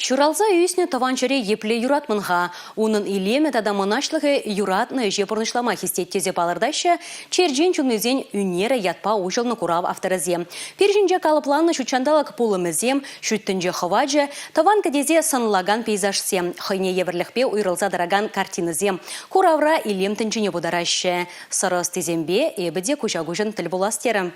Ҫуралса ӳснӗ тӑван ҫӗре епле юратмӑн-ха? Унӑн илемӗ тата мӑнаҫлӑхӗ юратнӑ ӗҫе пурнӑҫлама хистет тесе палӑртаҫҫӗ черчен чуннисен ӳнерӗ ятпа уҫӑлнӑ курав авторӗсем. Пир ҫинче калӑпланнӑ ҫутҫанталӑк пулӑмӗсем, ҫут тӗнче хӑвачӗ, тӑван кӗтесе сӑнлакан пейзажсем, хӑйне евӗрлӗхпе уйрӑлса тӑракан картинӑсем куравра илем тӗнчине путараҫҫӗ. Сӑрӑ ӑстисемпе эпӗ те куҫа-куҫӑн тӗл пулас терӗм.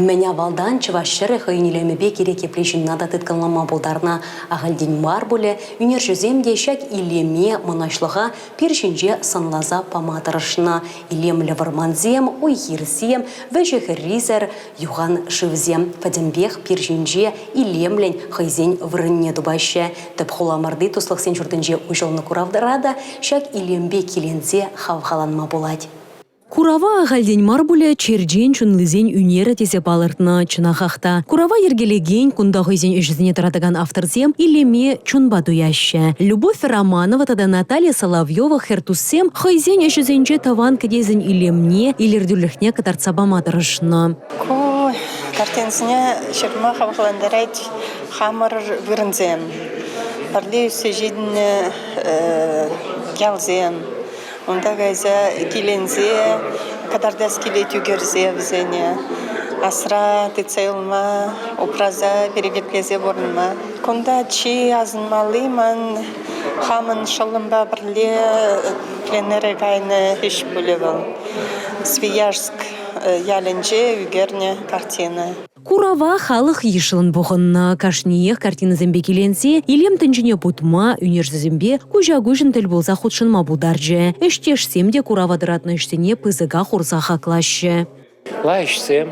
Мӗн авалтан чӑваш ҫӗрӗ хӑйӗн илемӗпе кирек епле ҫынна та тыткӑнлама пултарнӑ. Ахальтен мар пулӗ, ӳнерҫӗсем те ҫак илеме, мӑнаҫлӑха пир ҫинче сӑнласа пама тӑрӑшнӑ. Илемлӗ вӑрмансем, уй-хирсем, вӗҫӗ-хӗррисӗр юхан шывсем пӗтӗмпех пир ҫинче илемлӗн хӑйсен вырӑнне тупаҫҫӗ. Тӗп хуламӑрти туслӑхсен ҫуртӗнче уҫӑлнӑ куравра та ҫак илемпе киленсе хавхаланма пулать. Курава ахальтен мар пулӗ черчен чунлисен ӳнерӗ тесе палӑртнӑ. Чӑнахах та, курава йӗркелекен, кунта хӑйсен ӗҫӗсене тӑратакан авторсем илеме чунпа туяҫҫӗ. Любовь Романова тата Наталья Соловьева хӗр-туссем хӑйсен ӗҫӗсенче тӑван кӗтесӗн илемне, илӗртӳлӗхне кӑтартса пама тӑрӑшнӑ. Ку картинсене ҫырма хавхалантарать хамӑр вырӑнсем. Пӗрле ӳссе ҫитӗннӗ ялсем. Унта кайса киленсе, кӑтартас килет ӳкерсе вӗсене. Асра тытса юлма, упраса, перекетлесе пурӑнма. Кунта чи асӑнмалли ман хамӑн шӑллӑмпа пӗрле пленэре кайнӑ ӗҫ пулӗ вӑл. Свияжск ялӗнче ӳкернӗ картина. Курава халӑх йышлӑн пухӑннӑ. Кашниех картинӑсемпе киленсе илем тӗнчине путма, ӳнерҫӗсемпе куҫа-куҫӑн тӗл пулса хутшӑнма пултарчӗ. Ӗҫтешсем те курава тӑратнӑ ӗҫсене пысӑка хурса хаклаҫҫӗ. Лайӑхсем,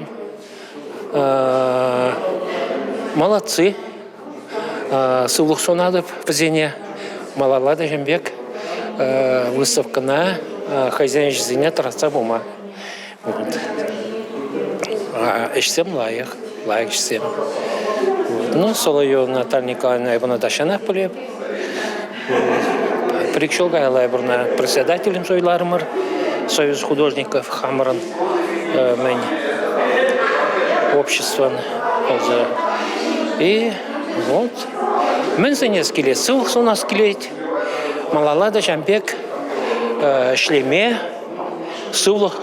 молодцы, сывлӑх сунатӑп вӗсене. Малалла та ҫын пек выставкӑна хӑйсен ӗҫӗсене тӑратса пыма. Вот. Ӗҫсем лайӑх, лайӑх ӗҫсем. Ну, Соловьева Наталья Николаевна эпӗ тахҫанах пӗлеп. Пӗр-ик ҫул каялла эпир ӑна председателем суйларӑмӑр. Союз художников хамӑрӑн мӗн обществӑн. И вот мӗн сӗнес килет, сывлӑх сунас килет. Малалла та ҫам пек ӗҫлеме сывлӑх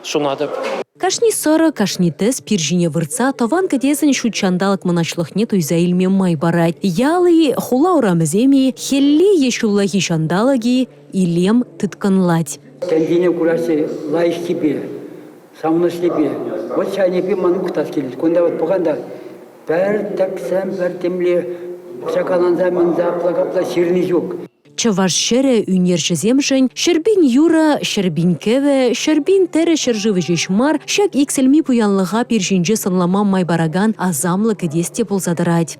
сунатӑп. Кашни сӑрӑ, кашни тӗс пир ҫине выртса тӑван кӗтесӗн ҫут ҫанталӑк мӑнаҫлӑхне туйса илме май парать. Ял-и, хула урамӗсем-и, хӗлле е ҫуллахи ҫанталӑк-и, илем тыткӑнлать. Тӗнчене курасси лайӑххипе, савӑнӑҫлипе. Вот ҫавнипе ман мухтас килет. Кунта вот пӑхан та пӗр тӗксӗм, пӗр темле чакаланса-мӗнсе апла-капла ҫырни ҫук. Чӑваш ҫӗрӗ ӳнерҫӗсемшӗн ҫӗрпин юрӑ, ҫӗрпин кӗвӗ, ҫӗрпин тӗрӗ ҫӗршывӗ ҫеҫ мар, ҫак иксӗлми пуянлӑха пир ҫинче сӑнлама май паракан асамлӑ кӗтес те пулса тӑрать.